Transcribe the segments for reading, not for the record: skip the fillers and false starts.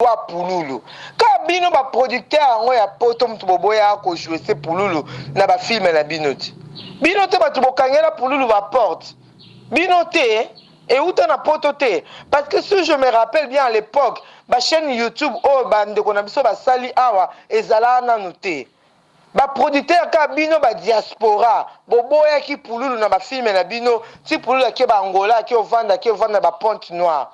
lokola pululu. Kaka bino ba producteur yango ya poto mutu boboyaka ko jouer pululu na ba film na bino ti. Bino te batu bokangela pululu ba porte. Bino te ewuta na poto te parce que si je me rappelle bien à l'epoque ba chaine YouTube oyo ba ndeko na biso basali awa ezalaka nanu te. Ba producteur kaka bino ba diaspora boboyaki pululu na ba film na bino ti pululu ake ba Angola ake ovanda ake ovanda na ba pointe noire.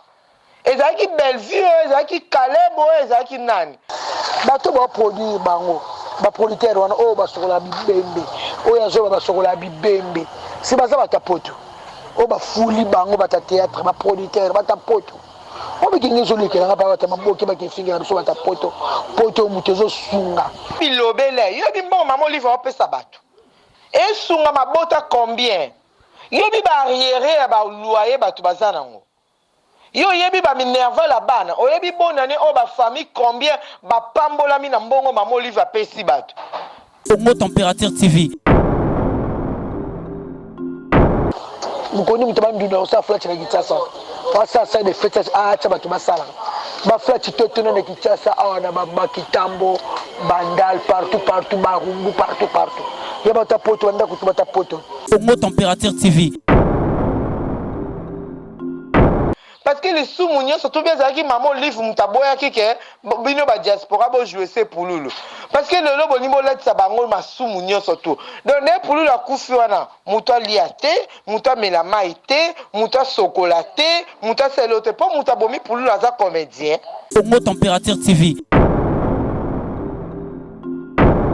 Ezalaki Bellevue oyo ezalaki Caleb oyo ezalaki nani? Bato bao produire bango ba producteur wana oyo basokola bibembe oyo azoba basokola bibembe si baza bato ya poto oyo bafuli bango bato ya théâtre ba producteur bato ya poto oyo bikingi ezolekela nga mpa bato ya maboke bakefingela biso bato ya poto poto moto ezosunga Bilobela yo yebi mbongo mama Olive aopesa bato esunga mabota combien? Yobi ba arriere ya ba loyer bato baza nango? Yo oyebi ba minerval ya bana? Oyebi bonne annee oyo ba famille combien ba pambolami na mbongo mama Olive apesi batu? Congo Temperature TV. Mokoni moto bandunda kosala flat na Kinshasa basala salle de fete atya bato basala baflati totona na Kinshasa awa na bakitambo bandal partout partout barumbu partout partout ya bato ya poto bandako to bato ya poto. Congo Temperature TV. Parce que lisumu nionso to bien ezalaki maman olive mutu aboyaki ke bino ba diaspora bo jouer se pululu parce que lelo bolingi bolatisa bango masumu nionso tout donc nde pululu akufi wana mutu alia te mutu amela mayi te mutu asokola te mutu asala eloko te po mutu abomi pululu aza comedien. Congo Temperature TV.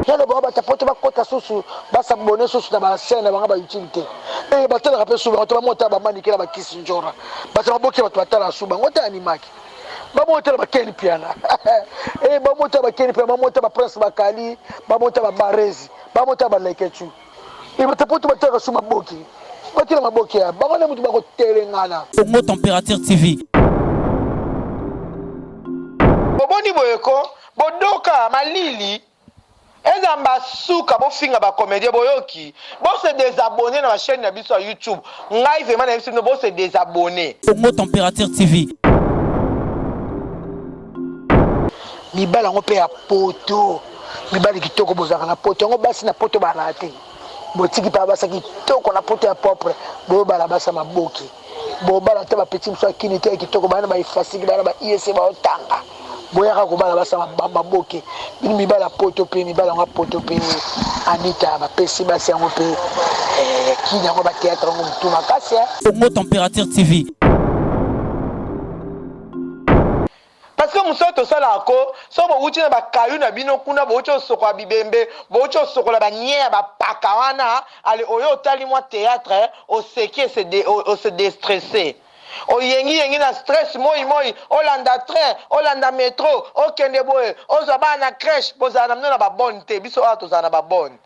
Yalo bango bata poto bakota susu basabone susu na bachaine na bango ba youtube te e batalaka mpe su bango te bamota bamanike na bakisi njora bato maboki bato batala su bango te animaki bamotala bakeni piana e bamota bakeni piana bamota baprince bakali bamota babarezi bamota balekechu e bato poto batalaka su maboki bakila maboki ya bango nde moto bakotelengana. Congo Temperature TV. Oboni boye ko Bodoka malili eza mba suka bofinga ba comedien boyoki bo se desabonner na ba chaine na biso ya YouTube ngai vraiment nayebisi bino bo se desabonner. Congo Temperature TV. Mibali yango pe ya poto mibali kitoko bozalaka na poto yango basi na poto balaka te botiki pa basi kitoko na poto ya propre boyobala basi ya maboke bobala ata ba petit mosusu ya kini te ya kitoko baya na ba ifasiki baya na ba IEC baotanga boyaka kobala basa maboke bino mibala poto mpe mibala yango poto mpe anita bapesi basi yango mpe eh, kini yango bateatre yango motu makasi eh. Congo Temperature TV. Parce que mosala tosalaka ko soki bowuti na ba cailloux na bino kuna bowuti kosokola bibembe bowuti kosokola ba nien ya ba paka wana ale oye otali mwa theatre oseki o se destresse oyengi yengi na stress moi moi olanda train olanda metro okende boye ozwa bana na crèche bozala na bino na ba bonne te biso awa tozala na ba bonne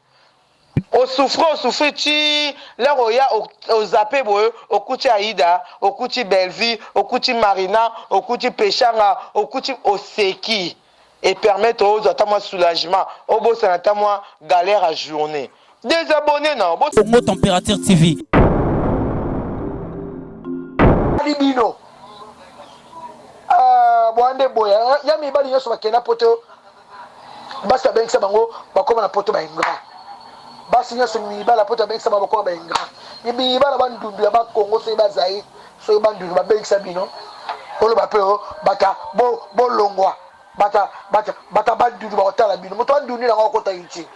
O souffrir o souffrir ti l'heure oya o zappe boye okuti Aida, okuti Bellevue, okuti Marina, okuti Peshanga, okuti oseki e permettre ozwa ata mwa soulagement obosana ata mwa galère ya journée. Desabonner nao bo. Congo Temperature TV. Ali bino ah, boa nde boya ya mibali nyonso bakenda poto basi babengisa bango bakoma na poto ba ingrat basi nyonso mibala poto babengisa bango bakoma ba ingrat mibala bandundu ya bakongo soki bazai soki bandundu babengisa bino oloba mpe oh, bata bolongwa bata bata bata bandundu bakotala bino moto andundu yango akota youtube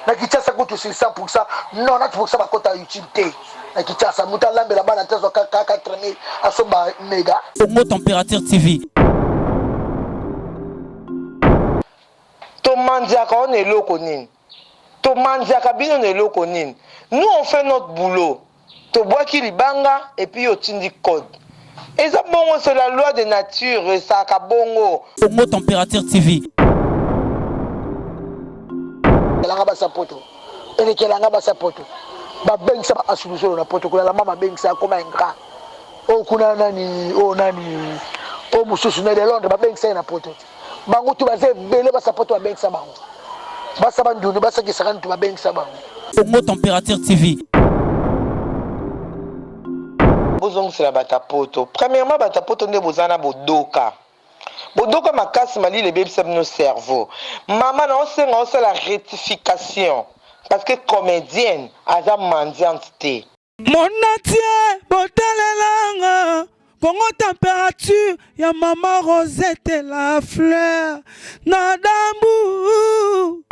na kinshasa kutu sur 100 pourcent 90 pourcent bakota youtube te na kinshasa moto alambela bana te azwa kaka 4000 asomba mega Congo Temperature TV. To mandiaka yo na eloko nini? To mandiaka bino na eloko nini? Nous on fait notre boulot. Tobwaki libanga et puis yo otindi code. Eza bongo c'est la loi de nature esalaka bongo. Congo Temperature TV. Elanga basi ya poto elekelanga basi ya poto babengisa ba asuluzolo na poto kolala mama abengisa akoma ingrat oyo kuna nani oyo nani oyo mosusu na de Londres babengisa ye na poto te bango tu baza ebele basa poto babengisa bango basa bandundu basakisaka ntu babengisa bango. Congo Temperature TV. Bozongisela bato ya poto. Premièrement bato ya poto nde boza na bodoka. Bodoka makasi malili ebebisa bino cerveau. Mama na osenga osala rectification parce que comedienne aza mendiante te. Monatie botalelanga Congo température ya mama Rosette la fleur na dambu.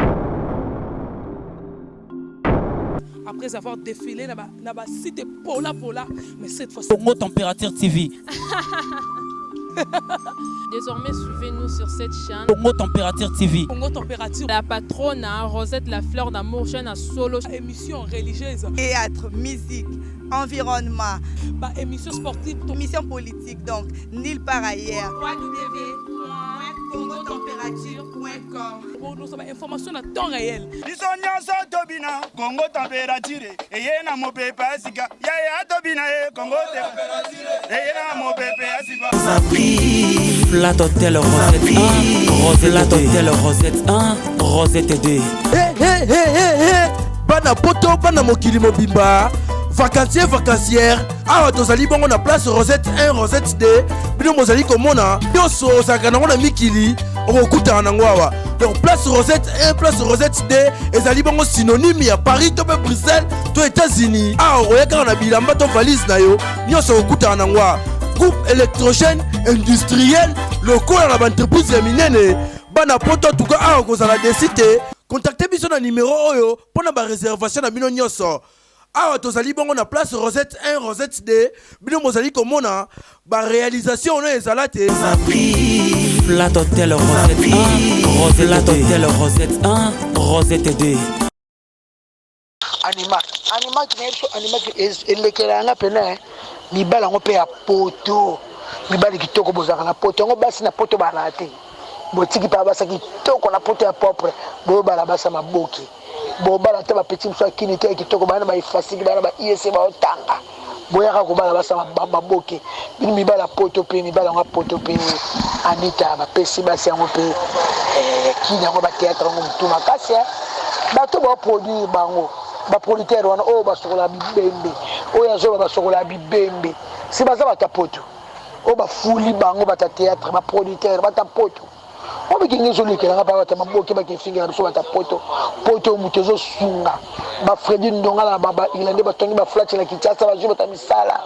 Après avoir défilé na ba, na ba site pola pola, mais cette fois Congo Température TV. Désormais, suivez-nous sur cette chaîne. Congo Température TV. Congo Température. La patronne, hein, Rosette La Fleur d'amour, chaîne à solo. Émission religieuse. Théâtre, musique, environnement. Bah, émission sportive. Émission politique, donc, nulle part ailleurs. www.congotemperature.com Pour nous, information à temps réel. Biso nyonso tobina Congo température eye na mopepe ya sika yaya tobina ye Congo eye na mopepe ya sika. Flat Hotel Rosette 1, Rosette Flat Hotel Rosette 1, Rosette 2. Hey, hey, hey, hey, hey. Bana poto bana mokili mobimba vacancier vacancière awa tozali bongo na place Rosette 1 Rosette 2 bino bozali komona nyonso ozalaka nango na mikili okokutana nango awa donc place Rosette 1 place Rosette 2 ezali bongo synonyme ya Paris to mpe Bruxelles to États-Unis awa okoya kaka na bilamba to valise na yo nyonso okokutana nango awa groupe électrogène industriel lokola na baentreprise ya minene bana poto tuka awa kozala desi te contacte biso na nimero oyo mpo na bareservation na bino nyonso awa tozali bongo na place Rosette 1 Rosette 2 bino bozali komona barealisation oyo ezala te. Flat Hotel Rosette 1, Rosette Flat Hotel Rosette 1, Rosette 2. Animak animak na biso animak elekela yanga pena eh. Mibali yango mpe ya poto mibali kitoko bozalaka na poto yango basi na poto balaka te botiki mpe basa kitoko na poto ya propre boyobala basa maboki bobala ata bapeti mosusu akini te ya kitoko bana ba efasiki bana ba ISC baotanga boyaka kobala basa maboke bino mibali ya poto mpe mibali yango ya poto mpe Anita bapesi basi yango mpe eh, kini yango bateatre yango motu makasi eh. Bato baproduire bango baproducteur wana oyo basokola bibembe oyo azoba basokola bibembe si baza bato ya poto oyo bafuli bango bato ya théâtre baproducteur bato ya poto oyo bikingi ezolekela nga mpa bato ya maboke bakefingela biso bato ya poto poto moto ezosunga bafredi ndongala na bairlande batongi baflati na kinshasa bazwi bato ya misala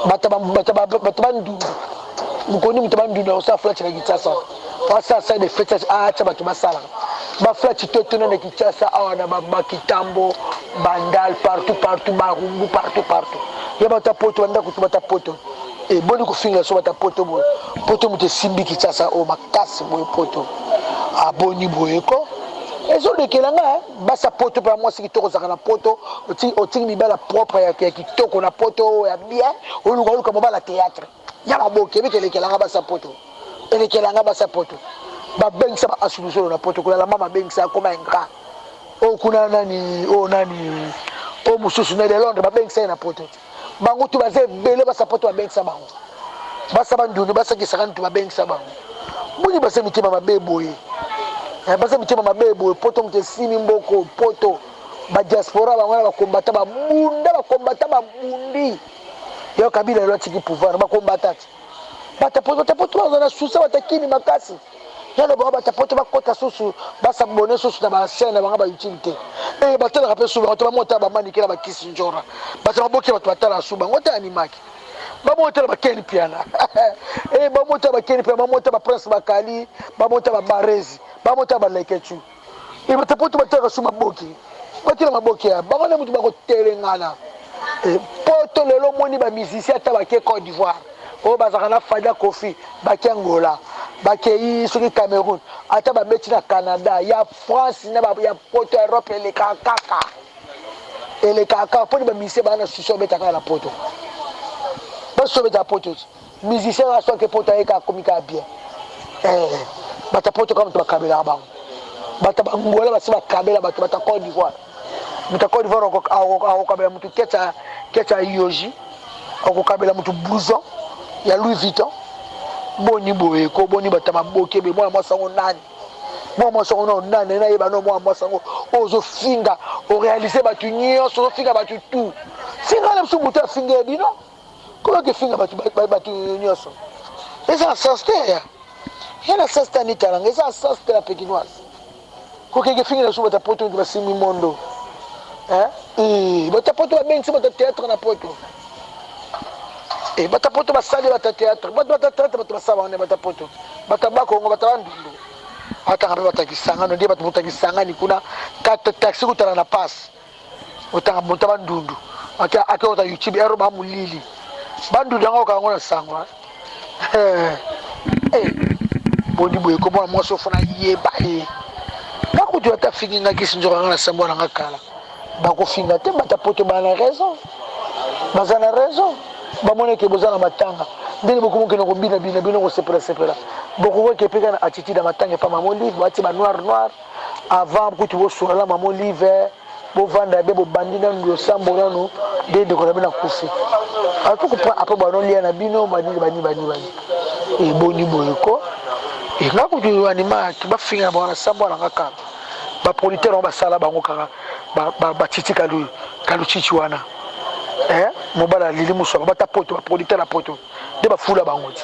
bato bandundu mokoni moto bandundu akosala flati na kinshasa asala sale de fete atya bato basalaka baflati totona na kinshasa awa na bakitambo bandal partout partout barumbu partout partout ya bato ya poto bandako tu bato ya poto eboni kofinga so bato ya poto boye poto moto esimbi kinshasa oyo makasi boye poto aboni boye ko ezolekela nga basi ya poto mpe ya mwasi kitoko ozalaka na poto otiki mibala propre ya kitoko na poto oyo ya bien oluka oluka mobala théâtre ya maboke ebiki elekela nga basi ya poto elekela nga basi ya poto babengisa ba asulusolo na poto kolala mama abengisa akoma ingrat oyo kuna nani oyo nani oyo mosusu na de Londres babengisa ye na poto bango tu baza ebele basa poto babengisa bango basa bandundu basakisaka ntu babengisa bango boni baza mitema mabe boye baza mitema mabe boye poto moto esimi mboko poto badiaspora bango na bakombata babunda bakombata babundi yo Kabila lelo atiki pouvoir bakombata ti bata poto baza na susa batakini makasi yano bango bata poto bakota susu basabone susu na bachaine na bango ba YouTube te e batalaka mpe su bango te bamota bamanike na bakisi njora bato baboki bato batala su bango te animaki bamotala bakeni piana e bamota bakeni piana bamota baprince bakali bamota babarezi bamota baleketu e bato poto batalaka su maboki batela maboki ya bango nde moto bakotelengana e, poto lelo omoni bamusicien ata bake Côte d'Ivoire oyo bazalaka na Fada Kofi bake Angola bakei soki Cameroun ata babeti na Canada ya France na ya poto ya Europe elekaka kaka elekaka kaka mponi bamusicien baa na susi obeta kaka na poto basusu obetaka poto musicien kaka soki poto ayeka akomi kaka bien eh, bato ya poto kaka moto bakabelaka bango bato ya bangola basi bakabela bato bato ya Côte d'Ivoire moto ya Côte d'Ivoire akokabela moto kecha yoji akokabela moto blouson ya Louis Vuitton boni boye ko boni bato ya maboke be mwana mwasi yango nani mwana mwasi yango nao nani nayeba no mwana mwasi yango oyo ozofinga orealize bato nyonso ozofinga bato tu finga na biso moto afinga ye bino koyoka efinga bato nyonso. Eza na sens te ya. Ya na sens te Anita nanga eza na sens te la pekinoise. Kokeke fingi na suba ta poto ngi basimbi mondo. Hein? Eh, bata poto babengisi bata théâtre na poto. Eh, bata poto basali bata théâtre. Bato bata théâtre bato basala wana bata poto. Bata bakongo bata bandundu. Atanga pe bata kisangano ndiye bato bota kisangani kuna kata taxi kutana na passe. Otanga bota bandundu. Ake ake ota YouTube ero ba mulili. Bandundu yango okango na sango. Eh. Eh. Boni boye komona mwasi ofana yeba ye. Nga kutu ata fingi nga kisi nzoka nga na sambo na nga kala. Bakofinga te bata poto ba na raison. Baza na raison. Bamoni ke boza na matanga. Ndenge bokomi okende kobina bina bino kosepela sepela. Bokoki ke pe na attitude ya matanga epa mama Olive, bati ba noir noir. Avant kutu bosola na mama Olive, bovanda be bobandi nanu losambo nanu nde ndeko na bino akufi. Atu comprendre après bano lia na bino banini banini banini banini. Eboni boye ko. E nga kutu anima bafinga na bango na sambo na nga kala. Ba producteur yango basala bango kaka ba ba ba titi kalu kaluchichi wana. Eh mobala alili muswaka bata poto ba producteur na poto nde bafula bango ti.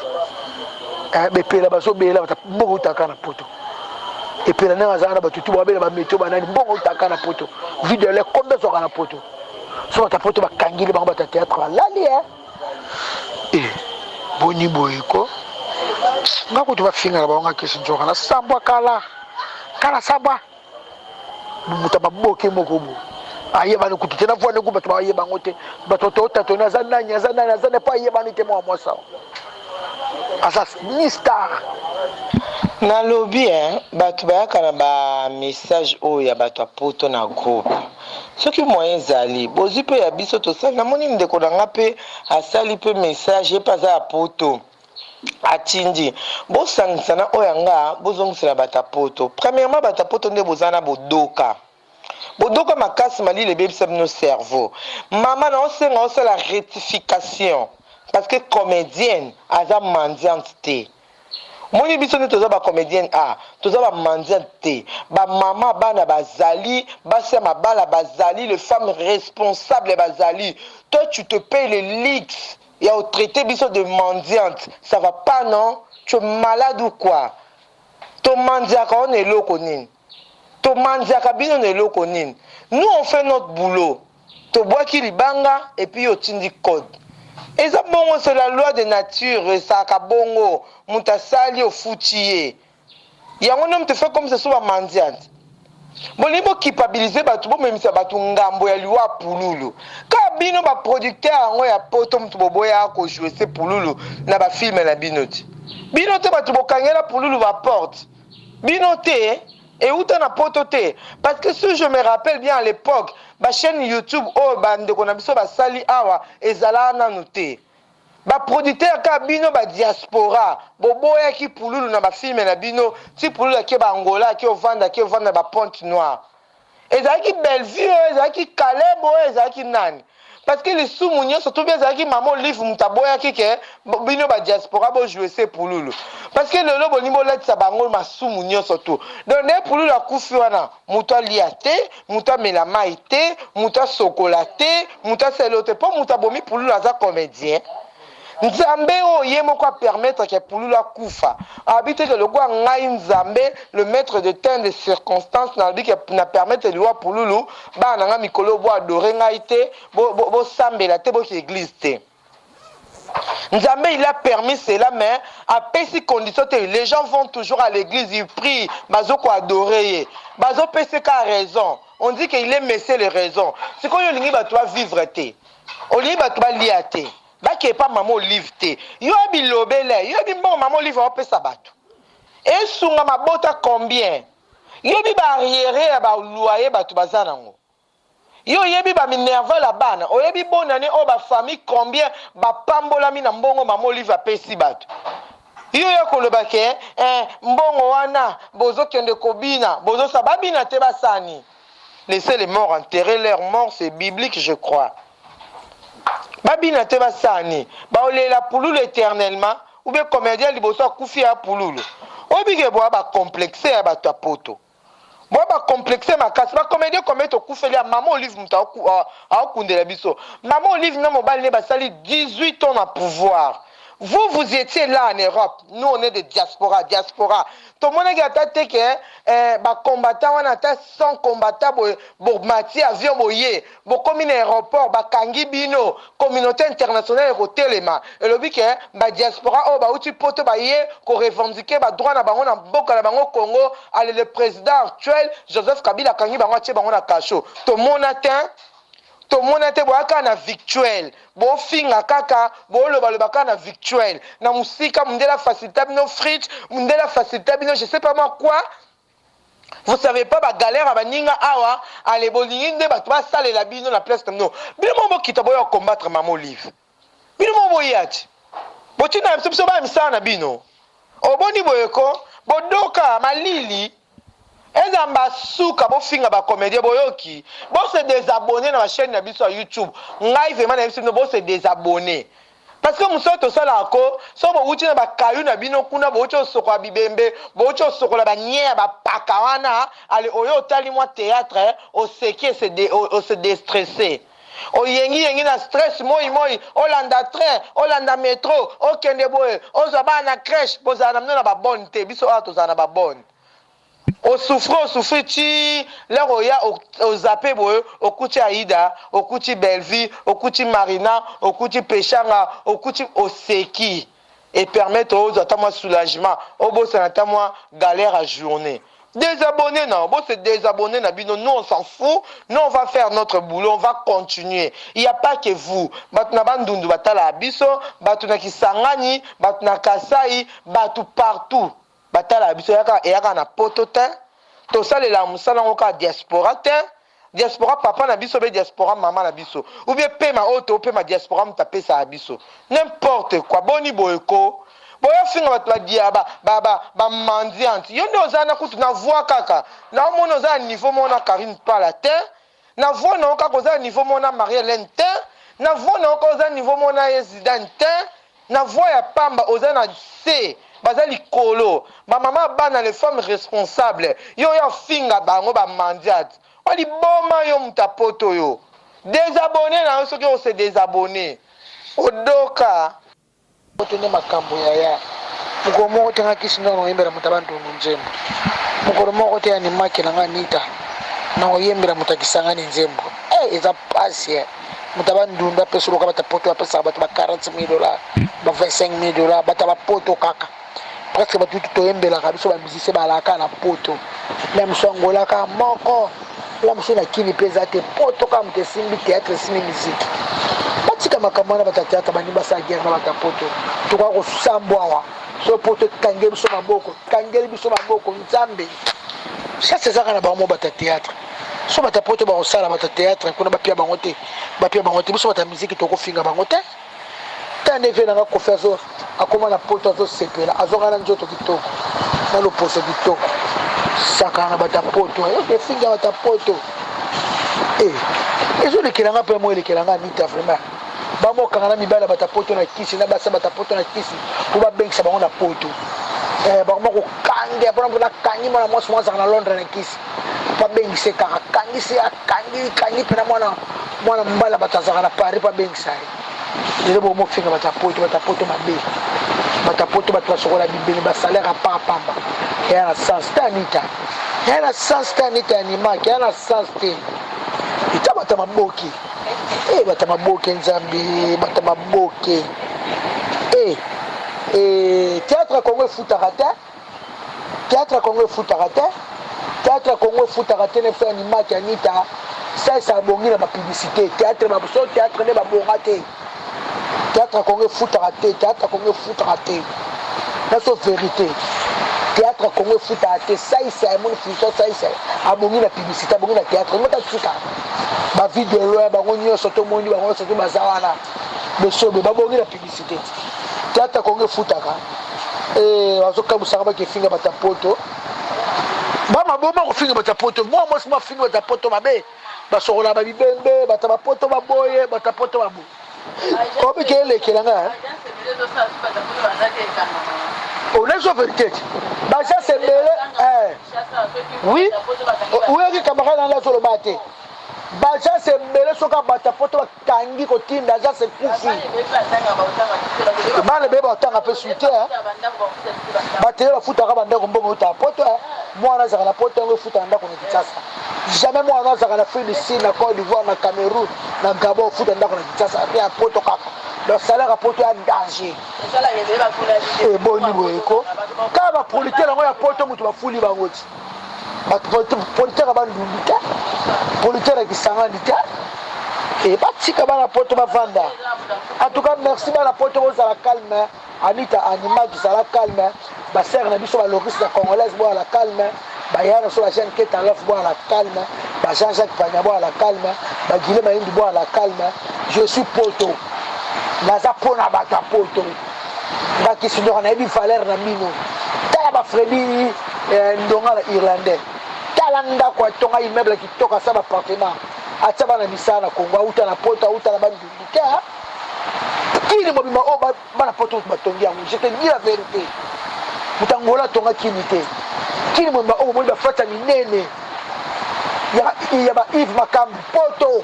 Eh bepela bazobela bata mbongo utaka na poto. Epela ndenge azala na bato tu babela ba meteo banani mbongo utaka na poto. Video le combien zwaka na poto. So bata poto bakangeli bango bata théâtre balali eh. Eh boni boye ko. Nga kutu bafinga na bango nga kisi nzoka na sambwa kala. Kala sambwa. Moto maboke moko bo. Ayebani kutu te na voix ndeko bato bayeba yango te. Bato to tatone aza nani aza nani aza nani po ayebani te mwa mwasa. Aza ni star. Nalobi hein, bato bayaka na ba message oyo ya bato ya poto na groupe. Soki moyen ezali bozui pe ya biso tosali namoni ndeko na nga pe asali pe message ye pe aza ya poto atindi bosangisa na oyo ya nga bozongisela bato ya poto premièrement bato ya poto nde boza na bodoka bodoka makasi malili ebebisa bino cerveau mama na osenga osala rectification parce que comedienne aza mendiante te Omoni biso nde toza ba comedienne ah toza ba mendiante te ba maman bana bazali basi ya mabala bazali les femmes responsables bazali toi tu te payes le luxe ya o traiter biso de mendiante ça va pas non tu es malade ou quoi to mendiaka yo na eloko nini to mendiaka bino na eloko nini nous on fait notre boulot Tobwaki libanga et puis yo otindi code. Eza bongo c'est la loi de nature ezalaka bongo mutu asali ofuti ye. Yango nde mutu fait comme ce soit ba mendiante. Bolingi bo culpabiliser batu bomemisa batu ngambo ya liwa ya pululu. Kaka bino ba producteur yango ya poto mutu boboyaka ko jouer pululu na ba film na bino ti. Bino te batu bokangela pululu ba porte. Bino te. Ewuta na poto te parce que si je me rappelle bien à l'epoque ba chaine YouTube oyo ba ndeko na biso basali awa ezalaka nanu te. Ba producteurs kaka bino ba diaspora boboyaki pululu na ba films na bino ti pululu ake ba Angola ake ovanda ake ovanda na ba Pointe Noire. Ezalaki Bellevue oyo ezalaki Caleb oyo ezalaki nani? Parce que lisumu nionso to bien ezalaki maman Olive mutu aboyaki ke bino ba diaspora bo jouer se pululu. Parce que lelo bolingi bolatisa bango masumu nionso tout. Donc nde pululu akufi wana mutu alia te, mutu amela mayi te, mutu asokola te, mutu asala eloko te po mutu abomi pululu aza comedien. Nzambe oyo ye moko a permettre que pululu akufa alobi te que lokola ngai Nzambe le maitre de temps de circonstance nalobi que na permettre liwa pululu bana na ngai mikolo oyo bo adorer ngai te bo, bo, bosambela te boke eglise te. Nzambe il a permis cela mais apesi condition te les gens vont toujours à l'église ils prient bazo ko adorer ye bazo pese ka raison on dit que il est monsieur le raison sikoyo olingi bato ba vivre te Olingi batu balia te bake epa maman olive te yo ya bilobela yo yebi mbongo maman olive aopesa batu esunga mabota combien yoyebi ba arriere ya ba loyer batu baza nango yo oyebi ba minerval ya bana oyebi bonne annee oyo ba famille combien bapambolami na mbongo maman olive apesi batu yo ya koloba ke eh, mbongo wana bozokende kobina bozosa babina te basani Laissez les morts enterrer leurs morts, c'est biblique je crois. Babina te basala nini? Baolela pululu éternellement ou bien comédien liboso akufi ya pululu. Oyebi ke boa ba complexe ya bato ya poto. Boa ba complexe makasi. Ba comédien combien tokufeli ya mama Olive moto aokundela biso. Mama Olive na mobali ne basali 18 ans na pouvoir. Vous, vous étiez là en Europe. Nous, on est de diaspora, diaspora. Tomonaki ata te ke eh, ba combattants wana ata 100 combattants boye bomati avion boye bokomi na aéroport bakangi bino communauté internationale ekotelema elobi ke ba diaspora oyo bauti poto baye ko revendiquer ba droit na bango na mboka na bango Congo ale le président actuel Joseph Kabila akangi bango atie bango na cachot tomona te Tomona te boya kaka na victuel bofinga kaka boloba loba kaka na victuel na musika mundele a facilita bino fridge mundele a facilita bino je sais pas moi quoi vous savez pas ba galère ya baninga awa ale bolingi nde bato basalela bino na place na bino bino moko bokita boya combattre mama olive bino moko boya ti botinda biso biso baya misala na bino oboni boye ko bodoka malili Eza mba suka bofinga ba comedien boyoki bo se desabonner na ba chaine na biso ya YouTube ngai vraiment nayebisi bino bo se desabonner parce que mosala tosalaka ko soki bowuti na ba cailloux na bino kuna bowuti osokola bibembe bowuti osokola ba nie ya bapaka wana ale oyo otali mwa theatre oseki ose destresse oyengi yengi na stress moi moi olanda train olanda metro okende boye ozwa bana na crèche bozala na bino na ba bonne te biso awa tozala na ba bonne O souffrir o souffrir ti l'heure oya o zappe boye okuti Aida okuti Bellevue okuti Marina okuti Peshanga okuti oseki e permettre ozwa ata mwa soulagement obosana ata mwa galère ya journée. Desabonner na bo se desabonner na bino nous on s'en fout nous on va faire notre boulot on va continuer il y a pas que vous bato na Bandundu batalaka biso bato na Kisangani bato na Kasai bato partout Batalaka biso eyaka eyaka na poto tein tosalelaka musala yango kaka diaspora tein diaspora papa na biso be diaspora maman na biso ou bien pema oyo to pema diaspora mutu apesaka biso n'importe quoi boni boye ko boya finga bato ba dia ba ba ba, ba mendiante yo nde oza na kutu na voix kaka na omona oza na niveau moko na Carine Pala tein na voix na yo kaka oza na niveau moko na Marie Helène tein na voix na yo kaka oza na niveau moko na ye Zidane tein Na voix ya pamba oza na se baza likolo ba mama bana les femmes responsables yo oya ofinga bango ba mendiat oa liboma yo mutu ya poto yo desabonner na yo soki o se desabonner odoka. Poto nde makambu yaya. Mokolo moko te nga kisi ndoka nakoyembela moto ya bandundu nzembo. Mokolo moko te animake na nga Anita nakoyembela moto ya Kisangani nzembo. Eh eza pasi eh. Moto ya bandundu apesi loka bato ya poto apesaka bato ba 40 000 dollars, ba 25 000 dollars, bato ya ba poto kaka. Presque bato tutu toyembelaka biso ba musiciens balaka na poto. Na mosu Angola kaka moko. La mosusu na kini mpe eza te poto kaka moto esimbi théâtre esimbi musique. Batika makambo wana bato ya théâtre balingi basala guerre na bato ya poto. Tokoka kosambwa awa. So poto ekangeli biso maboko, ekangeli biso maboko Nzambe. Chasse ezaka na bango mo bato ya théâtre. So bato ya poto bakosala bato ya théâtre kuna bapia bango te. Bapia bango te biso bato ya musique tokofinga bango te. Tala nde vie na nga Koffi azo akoma na poto azo sepela azonga na nzoto kitoko na loposo kitoko sakana na bato ya poto eh, efinga bato ya poto eh, ezolekela nga mpe mo elekela nga Anita vraiment bamokanga na mibali ya bato ya poto na kisi na basi ya bato ya poto na kisi mpo babengisa bango na poto eh, bakoma kokange mpona mpona akangi mwana mwasi mwa azalaka na Londres na kisi mpo abengisa ye kaka akangisi akangi kangi mpena mwana mwana mobali ya bato azalaka na Paris mpo abengisa ye lelo bomofinga bato ya poto bato ya poto mabe bato ya poto bato basokola bibele basalaire ya pamba eya na sens te anita eya na sens te anita ya nimaki eya na sens te eta bato ya maboke e bato ya maboke nzambe bato ya maboke e e théâtre congo efutaka te Theatre ya Congo efutaka te. Theatre ya Congo efutaka te na ya Nimaki Anita salisa abongi na ba publicité. Theatre ba so theatre nde babonga te. Theatre ya Congo efutaka te. Theatre ya Congo efutaka te. Na so verite. Theatre ya Congo efutaka te. Salisa emoni fiston salisa abongi na publicité, abongi na theatre. Ngota tika. Ba video loin bango nyonso tomoni bango nyonso to baza wana. Besobe babongi na publicité. Theatre ya Congo efutaka. Eh, bazokabusaka bakefinga bato ya poto bamaboma kofinga bato ya poto mwa mwasi mafinga bato ya poto mabe basokolaka babibembe bato ya bapoto baboye bato ya poto baboye obike elekela nga onezo verité te baagence ebele oui oyoki camarade nanga azoloba te. Ba agence ebele soki bato ya poto bakangi kotinda agence ekufi. Bana ebele batanga mpe suite bato ebele bafutaka bandako mbongo eutaka poto. Mwana azalaka na poto, yango efutaka ndako na Kinshasa. Jamais mwana azalaka na Afrique du Sud, na Côte d'Ivoire, na Cameroun, na Gabon, ofuta ndako na Kinshasa mpe ya poto kaka. Donc salaire ya poto ya danger. Eboni boyeko kaka baproducteur yango ya poto moto bafuli bango ti producteur ya Bandundu te, producteur ya Kisangani te. E batika bana poto bavanda. En tout cas, merci bana poto, bozala calme. Anita Animaki, zala calme. Basere na biso baloris na congolaise, boyala calme. Baya na biso bajeune Ketalof, boyala calme. Ba Jean Jacques Panya, boyala calme. Bagile Mayindi, boyala calme. Je suis poto, naza mpona bato ya poto. Bakisi ndoka, nayebi valeur na bino. Tala bafredi ndonga na irlandais, tala ndako atonga, immeuble kitoko, asa baappartement, atia bana misala na Congo. Auta na poto, auta na Bandundu te. Kini mobima oyo bana poto batongi yango, je te dis la vérité, moto Angola atonga kini te. Kini mobimba oyo bomoni, bafati ya minene ya ba Yves Makambo, poto.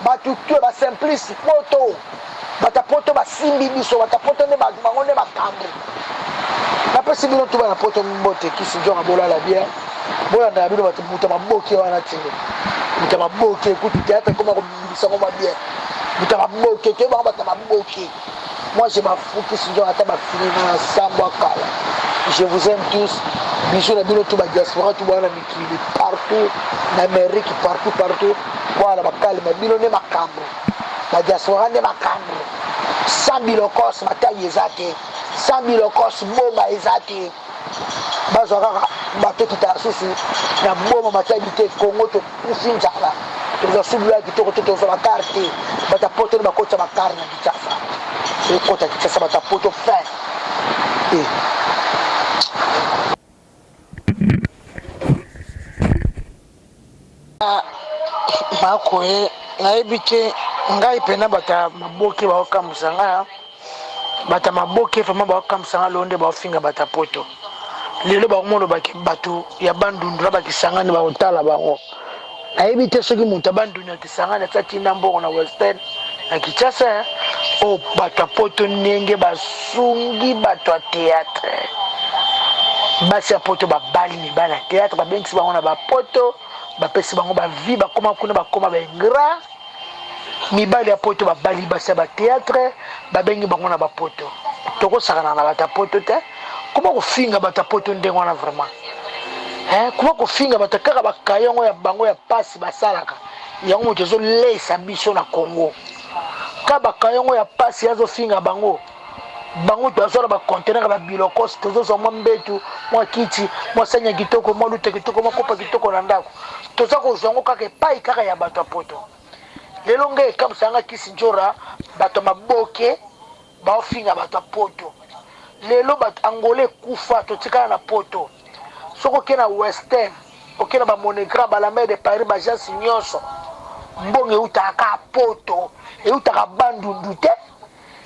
Bato te basimplice poto, bato ya poto basimbi biso, bato ya poto nde bango nde makambo. Napesi bino tu bana poto mbote. Kisi nzoka, bolala bien, bolanda na bino bato. Moto maboke wana te, moto maboke kutu théâtre ekoma kobimisa ngo bien. Moto maboke te, bango bato maboke. Moi, je m'en fous. Kisi nzoka, ata bafini na sambo akala. Je vous aime tous. Bisous na bino tu badiaspora, tu bwana mikili partout, na Amérique, partout partout. Bwana bakalme, bino nde makambo, badiaspora nde makambo. Sans bilokos matali eza te, sans bilokos boma eza te. Bazwa kaka bato ekitaka susu na boma matali te. Kongo tokufi nzala, tozwa subulu ya kitoko te, tozwa bakare te. Bato ya poto nde bakotisa bakare na Kinshasa, ekota Kinshasa, bato ya poto fin e. Makoye nayebi te, ngai mpena bato ya maboke baokamwisa ngai. Bato ya maboke vraiment baokamwisa ngai. Lelo nde baofinga bato ya poto, lelo bakomolobaki bato ya Bandundu na bakisangani bakotala bango. Nayebi te soki moto ya Bandundu ya Kisangani atia tinda mbongo na Western na Kinshasa. Oyo bato ya poto ndenge basungi bato ya théâtre, basi ya poto babali mibali ya théâtre, babengisi bango na bapoto, bapesi bango bavie, bakoma kuna, bakoma baingrat. Mibali ya poto babali basi ya batheatre, babengi bango na bapoto. Tokosakana na bato ya poto te. Koma kofinga bato ya poto ndenge wana vraiment, eh, koma kofinga bato kaka bakayongo ya bango ya pasi basalaka yango moto ezolesa biso na Congo. Ka bakayongo ya pasi azofinga bango, bango tozwa na bacontener ya babilokos, tozozwa mwa mbetu, mwa kiti, mwa sani ya kitoko, mwa luta kitoko, mwa kopa kitoko na ndako, toza kozwa yango kaka epai kaka ya bato ya poto. Lelo ngai ekamwisa nga, kisi njora, bato ya maboke baofinga bato ya poto. Lelo bato Angola ekufa, totikala na poto. Soki oke na Western, oke na bamonegram, balamer de Paris, baagence nyonso, mbongo eutaka kaka poto, eutaka Bandundu te,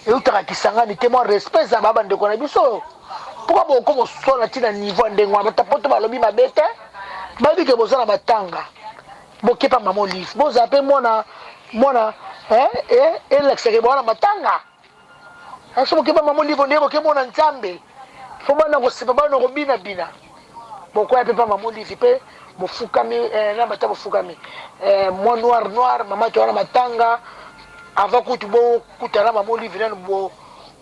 eutaka Kisangani te. Mwa respect eza ba bandeko na biso. Mpoka bokoma oswana ntina niveau ya ndenge wana? Bato poto balobi mabe te, bayebi ke boza na matanga, bokepa mama Olive, bozala mpe mwana mwana elakisaka bwana matanga. So bokepa mama Olive, ndenge bokemona Nzambe, fo bana kosepa, bana kobinabina, bokoya mpe pa mama Olive mpe bofukami na bata bofukami mwa noir noir, mama to wana matanga. Avant kutu bokutana mama Olive nanu,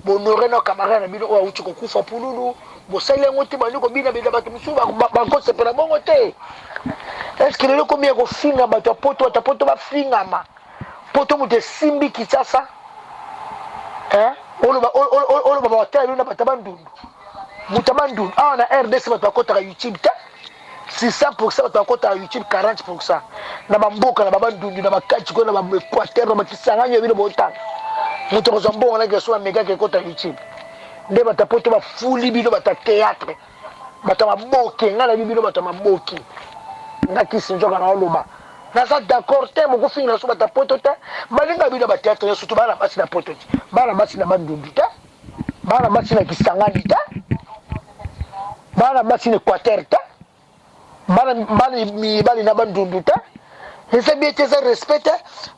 bohonore na camarade na bino oyo awuti kokufa pululu. Bosali yango te, bandi kobina bina, bato mosusu bakosepela bongo te. Est-ce lelo ekomi ya kofinga bato ya poto? Bato ya poto bafingama, poto moto esimbi Kinshasa. Oloba batala bino na bato ya Bandundu, moto ya Bandundu awa na RDC, bato bakotaka YouTube te. 600 bato bakotaka YouTube, 40 na bamboka na babandundu, na bakati koyo, na baéquateur, na bakisangani oyo bino botanga. Moto akozwa mbongo na keso amekaki ekota YouTube nde bato ya poto bafuli bino. Bato ya théâtre, bato ya maboke, ngai nayebi bino bato ya maboke. Nga kisi nzoka na oloba, naza d'accord te. Bokofingela so bato ya poto te, balinga bino batheatre nyonso to bana basi na poto te, bana basi na Bandundu te, bana basi na Kisangani te, bana basi na Équateur te, bana mibali na Bandundu te. Eza bien te, eza respect te.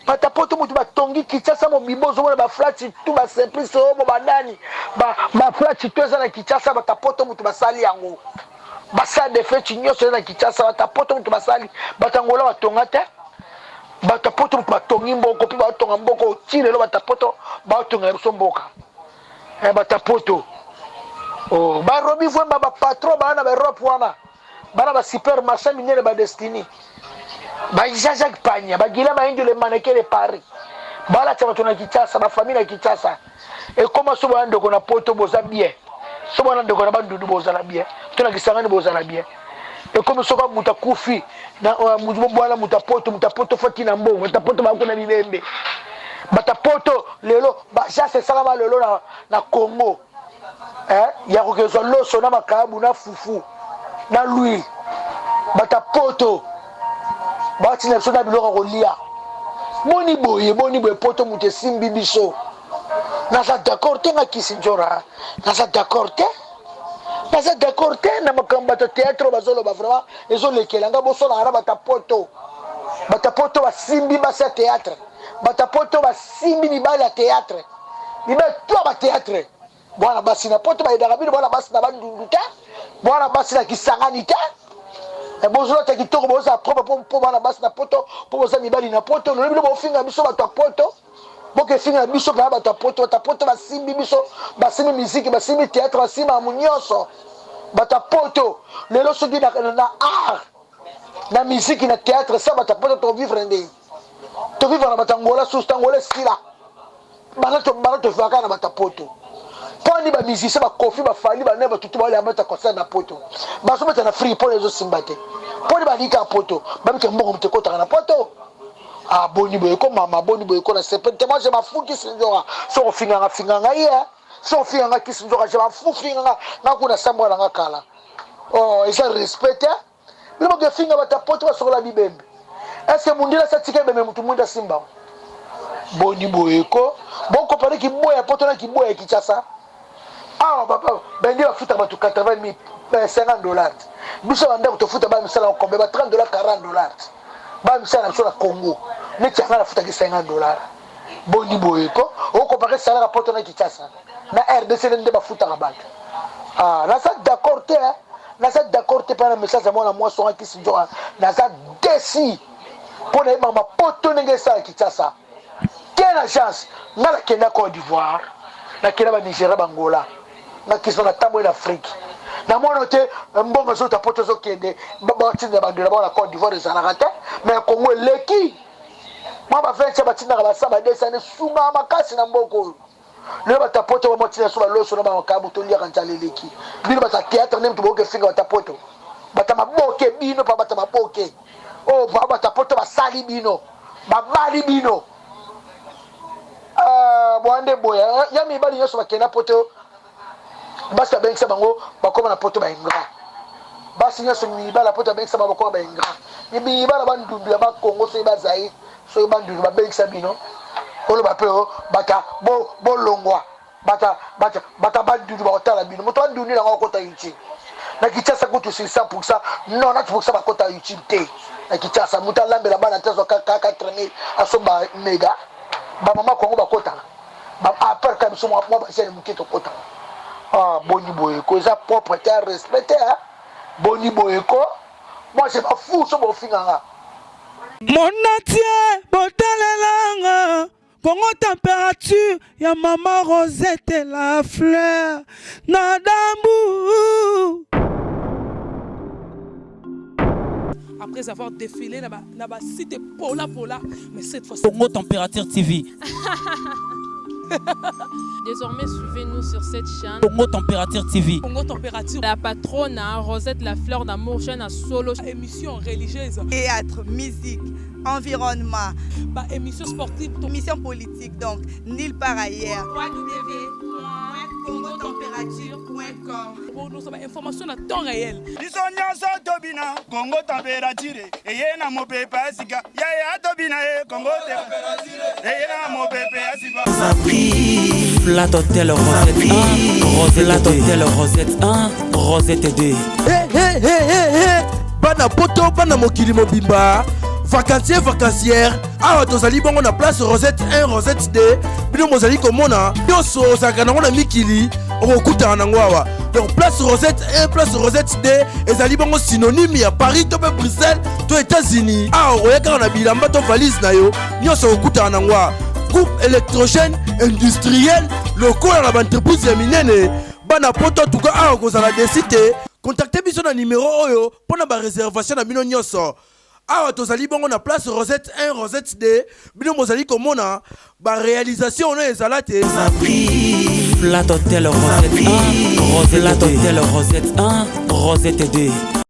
Bata poto mutu batongi Kinshasa mobimba, ozomona ba flats tout, ba simplice omo banani ba ba flats tout eza na Kinshasa. Bata poto mutu basali yango, ba salle de fete nyonso eza na Kinshasa. Bata poto mutu basali, bata Angola batonga te. Bata poto mutu batongi mboko mpe batonga mboko ti lelo. Bata poto batongela biso mboka. Eh, bata poto oh, ba Robi Vwemba, ba patron baa na ba Europe wana, bana ba supermarché minene, ba Destiny, ba Jean Jacques Panya, ba Gila Maindio, le mannequin de Paris, balatisa bato na Kinshasa, bafamille na Kinshasa ekoma. So bana ndeko na poto boza bien, so bana ndeko na Bandundu bozala bien, to na Kisangani bozala bien. Ekomi soki moto akufi na moto bwana, moto apoto, moto apoto fati na mbongo. Bato apoto bakuna bibembe. Bato apoto lelo bajase esalama lelo na Congo, eh, ya kokezwa loso na makayabu na fufu na l'huile. Bato poto batinda biso na biloko ya kolia. Boni boye, boni boye, poto moto esimbi biso. Naza d'accord te, nga Kisi Njora naza d'accord te, naza d'accord te na makambo bato théâtre bazoloba. Vraiment ezolekela nga. Bosolaka na bato poto. Bato poto basimbi basi ya théâtre, bato poto basimbi mibali ya théâtre, mibali to ba théâtre. Bwana basi na poto bayedaka bino, bwana basi na Bandundu te, bwana basi na Kisangani te. Bozolata kitoko, bozala propre mpo bana basi na poto, mpo boza mibali na poto. Lelo bino bofinga biso bato ya poto, bokefinga biso mpena bato ya poto. Bato ya poto basimbi biso, basimbi miziki, basimbi théâtre, basimbi makambo nyonso. Bato ya poto lelo soki na art, na miziki, na théâtre, sa bato ya poto tovivre ndenge tovivre na bato ya Ngola susu. Tangola esila bana tovivaka na bato ya poto. Mponi bamusicien, bakofi, bafali, bane batutu baolia beta concert na poto, bazobeta na free mpona ezosimba te. Mponi balika ya poto babika mbongo, moto ekotaka na poto. Ah, boni boye ko mama, boni boye ko na sepeli te. Moi je m'en fous, Kisi Nzoka. So ofinganga, finga ngai ye. So ofinganga, Kisi Nzoka, je m'en fous. Finganga nga kuna, sambwa na nga kala. Oh, eza respect te. Bino bokefinga bato ya poto basokola bibembe. Est-ce mundele asi atika ebembe mutu mwinda asimba? Boni boye ko, bokopane kiboya ya poto na kiboya ya Kinshasa. Awa bende bafutaka bato 80 50 $. Biso bandako tofuta bana misala na combien? Ba 30 $, 40 $. Bana misala na biso na Congo, neti yanga nafutaki 50 $. Boni boye ko, okompare salaire ya poto na Kinshasa, na RDC nde bafutaka bato. Ah, naza d'accord te, naza d'accord te. Mpe na message ya mwana mwasi wanga Kisi Nzoka, naza déçu mpo nayebaka mapoto ndenge esala Kinshasa. Quelle agence? Nga nakenda Côte d'Ivoire, nakenda Banigéria, Bangola, nga Kisi natamboli na Afrique, namona te mbongo ezota poto ezokende, batinda bandela bao na Côte d'Ivoire ezalaka te. Mais Congo eleki mwa ba 20, batindaka basa ba 200, esungaka makasi na mboka oyo. Lelo bato ya poto bamotina so baloso na bamakabu toliaka, nzala eleki bino. Bato ya théâtre nde moto boyoka efinga bato ya poto, bato ya maboke bino mpa bato ya maboke oyo oh, bato ya poto basali bino, babali bino. Boya nde boya ya mibali nyonso bakenda poto, basi babengisa bango bakóma na poto baingrat. Basi nyonso mibali ya poto babengisa bango bakóma baingrat. Mibala Bandundu ya Bakongo, soki bazali, soki Bandundu babengisa bino, oloba mpe bata bolongwa. Bata bata bata Bandundu bakotala bino. Moto andundu nango akota YouTube na Kinshasa kutu sur 100%, 90% bakota YouTube te. Na Kinshasa moto alambela bana te, azwa kaka 4000 asomba mega. Bamama Kongo bakotaka apart ka biso mwa basene moke tokotaka. Ah, boni boye ko, eza propre te, respect te. Boni boye ko, moi je m'en fous so bofinganga. Monatie botalelanga Congo température ya mama Rosette la fleur na dambu. Après avoir défilé na ba site pola pola, mais cette fois Congo Température TV. Désormais, suivez-nous sur cette chaîne. Congo Température TV. Congo Température. La patronne, hein, Rosette la fleur d'amour, chaîne à solo. Émission religieuse. Théâtre, musique, environnement. Bah, émission sportive. Émission politique, donc nulle part ailleurs. www.congotempérature.com. Nous sommes information à temps réel. Biso nyonso tobina Kongo température eye na mopepe ya sika. Yaya tobina ye Kongo eye na mopepe ya sika. Flat Hotel Rosette 1, Rosette Hotel Rosette 1, Rosette 2. Hey, hey, hey, hey, hey. Bana poto, bana mokili mobimba. Vacancier, vacancière, awa tozali bongo na place Rosette 1, Rosette 2. Bino bozali komona nyonso ozalaka nango na mikili, okokutana nango awa. Donc place Rosette 1, place Rosette 2 ezali bongo synonyme ya Paris to mpe Bruxelles to États-Unis. Awa okoya kaka na bilamba to valise na yo, nyonso okokutana nango awa. Groupe électrogène industriel lokola na baentreprise ya minene. Bana poto, tuka awa kozala desi te. Contacte biso na numero oyo mpo na bareservation na bino nyonso. Awa tozali bongo na place Rosette 1, Rosette 2. Bino bozali komona baréalisation ono ezala te. Flat Hotel Rosette 1, Rosette Flat Hotel Rosette 1, Rosette 2.